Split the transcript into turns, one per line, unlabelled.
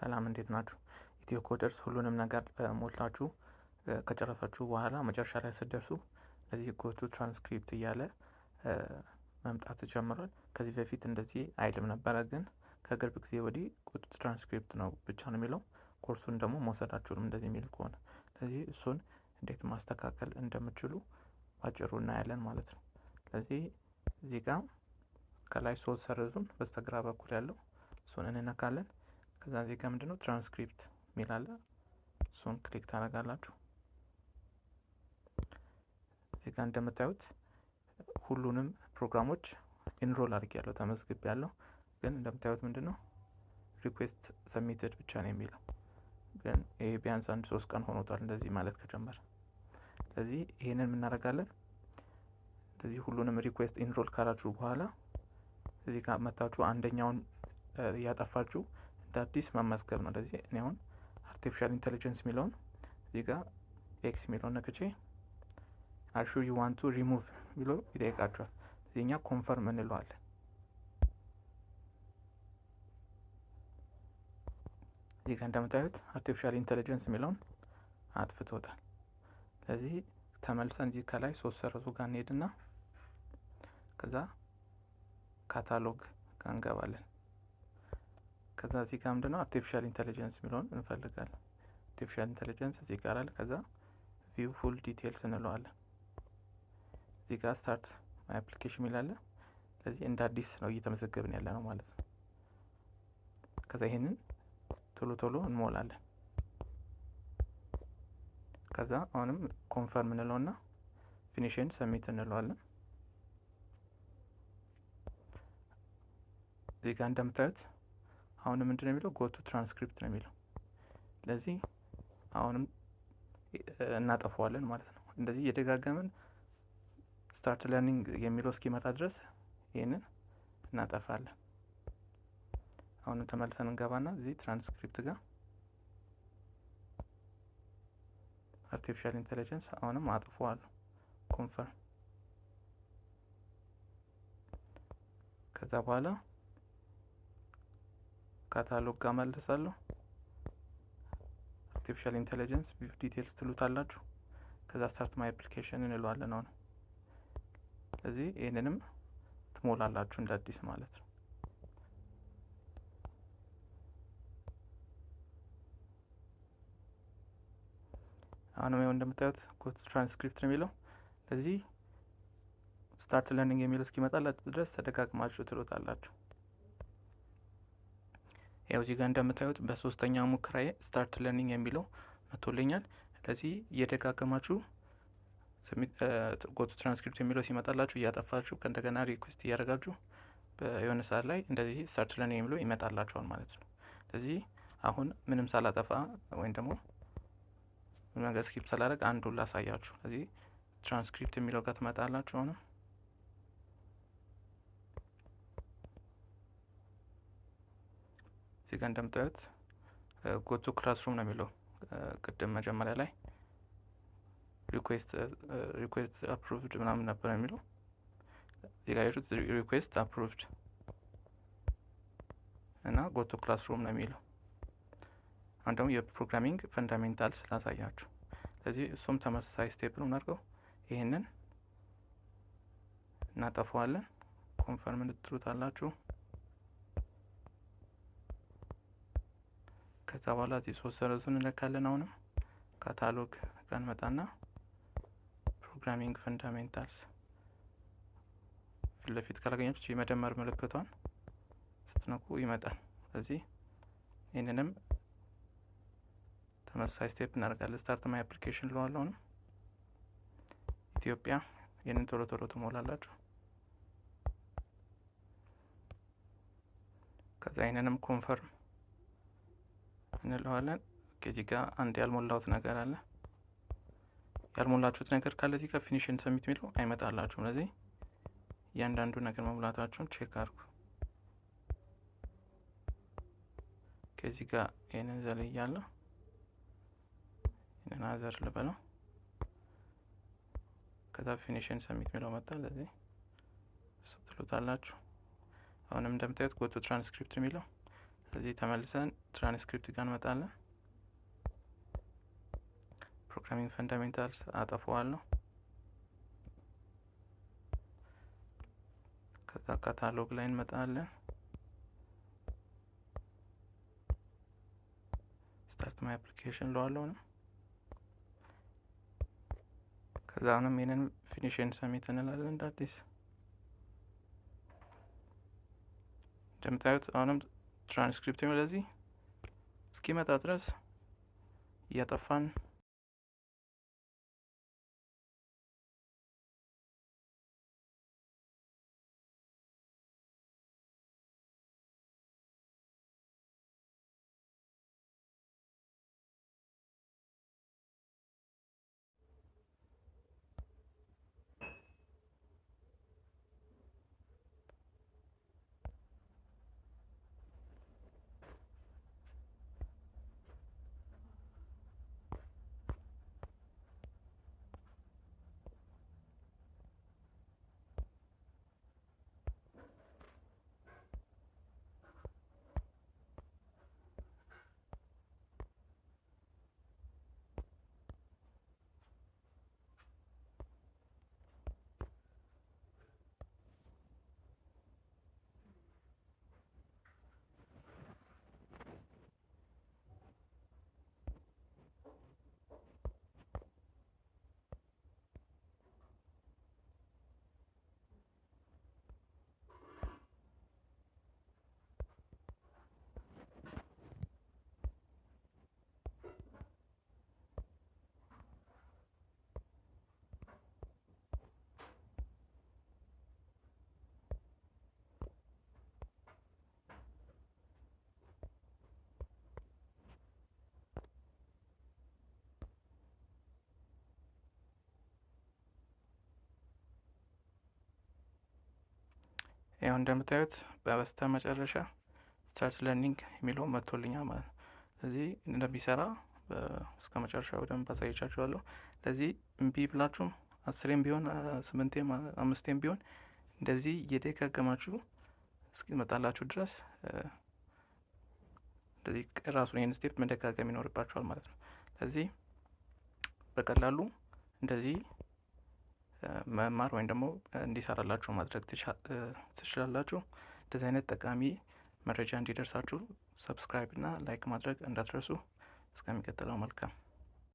ሰላም እንዴት ናችሁ? ኢትዮ ኮደርስ ሁሉንም ነገር ሞልታችሁ ከጨረሳችሁ በኋላ መጨረሻ ላይ ስትደርሱ ለዚህ ጎቱ ትራንስክሪፕት እያለ መምጣት ጀምሯል። ከዚህ በፊት እንደዚህ አይልም ነበረ፣ ግን ከቅርብ ጊዜ ወዲህ ጎቱ ትራንስክሪፕት ነው ብቻ ነው የሚለው። ኮርሱን ደግሞ መውሰዳችሁንም እንደዚህ የሚል ከሆነ ስለዚህ እሱን እንዴት ማስተካከል እንደምችሉ ባጭሩ እናያለን ማለት ነው። ስለዚህ እዚህ ጋር ከላይ ሶስት ሰረዙን በስተግራ በኩል ያለው እሱን እንነካለን። ከዛ እዚህ ጋር ምንድነው ትራንስክሪፕት የሚል አለ። እሱን click ታደርጋላችሁ። እዚህ ጋር እንደምታዩት ሁሉንም ፕሮግራሞች enroll አድርጌያለሁ፣ ተመዝግቤያለሁ። ግን እንደምታዩት ምንድነው request submitted ብቻ ነው የሚለው። ግን ይሄ ቢያንስ አንድ 3 ቀን ሆኖታል እንደዚህ ማለት ከጀመረ። ስለዚህ ይሄንን እናደርጋለን። እንደዚህ ሁሉንም request enroll ካላችሁ በኋላ እዚህ ጋር መታችሁ አንደኛውን እያጠፋችሁ እንደ አዲስ መመዝገብ ነው። ስለዚህ እኔ አሁን artificial intelligence የሚለውን እዚህ ጋር ኤክስ የሚለውን ነክቼ አር ሹር ዩ ዋንት ቱ ሪሙቭ ብሎ ይጠይቃችኋል። እዚህ እኛ confirm እንለዋለን። እዚህ ጋር እንደምታዩት artificial intelligence የሚለውን አጥፍቶታል። ስለዚህ ተመልሰን እዚህ ከላይ ሶስት ሰረዙ ጋር እንሄድና ከዛ ካታሎግ ጋር እንገባለን። ከዛ እዚህ ጋር ምንድነው artificial intelligence የሚለውን እንፈልጋለን። artificial intelligence እዚህ ጋር አለ። ከዛ view full details እንለዋለን። እዚህ ጋር start my application የሚል አለ። ስለዚህ እንደ አዲስ ነው እየተመዘገብን ያለ ነው ማለት ነው። ከዛ ይሄንን ቶሎ ቶሎ እንሞላለን። ከዛ አሁንም confirm እንለውና finish and submit እንለዋለን። እዚህ ጋር እንደምታዩት አሁንም ምንድነው የሚለው ጎ ቱ ትራንስክሪፕት ነው የሚለው። ስለዚህ አሁንም እናጠፋዋለን ማለት ነው። እንደዚህ እየደጋገምን start learning የሚለው እስኪመጣ ድረስ ይሄንን እናጠፋለን። አሁንም ተመልሰን እንገባና እዚህ ትራንስክሪፕት ጋር artificial intelligence አሁንም አጥፈዋለሁ፣ confirm። ከዛ በኋላ ካታሎግ ጋር መልሳለሁ። artificial intelligence view details ትሉታላችሁ። ከዛ start my application እንለዋለን። አሁን ስለዚህ ይሄንንም ትሞላላችሁ እንደ አዲስ ማለት ነው። አሁንም ይኸው እንደምታዩት ጎ ቱ ትራንስክሪፕት ነው የሚለው። ስለዚህ start learning የሚለው እስኪመጣላችሁ ድረስ ተደጋግማችሁ ትሉታላችሁ። ያው እዚህ ጋር እንደምታዩት በሶስተኛው ሙከራዬ start learning የሚለው መጥቶልኛል። ስለዚህ እየደጋገማችሁ ጎ ቱ ትራንስክሪፕት የሚለው ሲመጣላችሁ እያጠፋችሁ ከእንደገና request እያደረጋችሁ በየሆነ ሰዓት ላይ እንደዚህ start learning የሚለው ይመጣላችኋል ማለት ነው። ስለዚህ አሁን ምንም ሳላጠፋ ወይም ደግሞ ምንም ነገር skip ሳላደርግ አንዱን ላሳያችሁ። ስለዚህ ትራንስክሪፕት የሚለው ጋር ትመጣላችሁ። አሁንም እዚህ ጋር እንደምታዩት go to classroom ነው የሚለው። ቅድም መጀመሪያ ላይ request approved ምናምን ነበር የሚለው። እዚህ ጋር ያሉት request approved እና go to classroom ነው የሚለው። አሁን ደግሞ የ programming fundamentals ላሳያችሁ። ስለዚህ እሱም ተመሳሳይ step ነው የምናደርገው። ይሄንን እናጠፋዋለን። confirm እንትሉታላችሁ። ከዛ በኋላ እዚህ ሶስት ሰረዙን እንለካለን። አሁንም ካታሎግ ጋር እንመጣና programming fundamentals ፊት ለፊት ካላገኛችሁ የመደመር ምልክቷን ስትነኩ ይመጣል። ስለዚህ ይሄንንም ተመሳሳይ step እናደርጋለን። start my application እለዋለሁ። አሁንም ኢትዮጵያ ይሄንን ቶሎ ቶሎ ትሞላላችሁ። ከዛ ይሄንንም confirm እንለዋለን። እዚህ ጋር አንድ ያልሞላሁት ነገር አለ። ያልሞላችሁት ነገር ካለ እዚህ ጋር finish and submit የሚለው አይመጣላችሁም። ስለዚህ እያንዳንዱ ነገር መሙላታችሁን check አድርጉ። ከዚህ ጋር ይሄንን ዘለያለሁ። ይሄንን other ልበለው። ከዛ finish and submit የሚለው መጣ። ስለዚህ እሱ ትሉታላችሁ። አሁንም እንደምታዩት ጎ ቱ ትራንስክሪፕት የሚለው ስለዚህ ተመልሰን ትራንስክሪፕት ጋር እንመጣለን። Programming fundamentals አጠፋዋለሁ። ከዛ ካታሎግ ላይ እንመጣለን። Start my application እለዋለሁ ነው። ከዛ አሁንም ይሄንን finish and submit እንላለን እንደ አዲስ። እንደምታዩት አሁንም ትራንስክሪፕት ለዚህ እስኪመጣ ድረስ እያጠፋን ያው እንደምታዩት በበስተ መጨረሻ start learning የሚለው መጥቶልኛል ማለት ነው። ስለዚህ እንደሚሰራ እስከ መጨረሻው በደንብ አሳይቻችኋለሁ። ስለዚህ እምቢ ብላችሁም 10ም ቢሆን 8ም 5ም ቢሆን እንደዚህ እየደጋገማችሁ እስኪመጣላችሁ ድረስ እንደዚህ ራሱን ይሄን step መደጋገም ይኖርባችኋል ማለት ነው። ስለዚህ በቀላሉ እንደዚህ መማር ወይም ደግሞ እንዲሰራላችሁ ማድረግ ትችላላችሁ። እንደዚህ አይነት ጠቃሚ መረጃ እንዲደርሳችሁ subscribe እና like ማድረግ እንዳትረሱ። እስከሚቀጥለው መልካም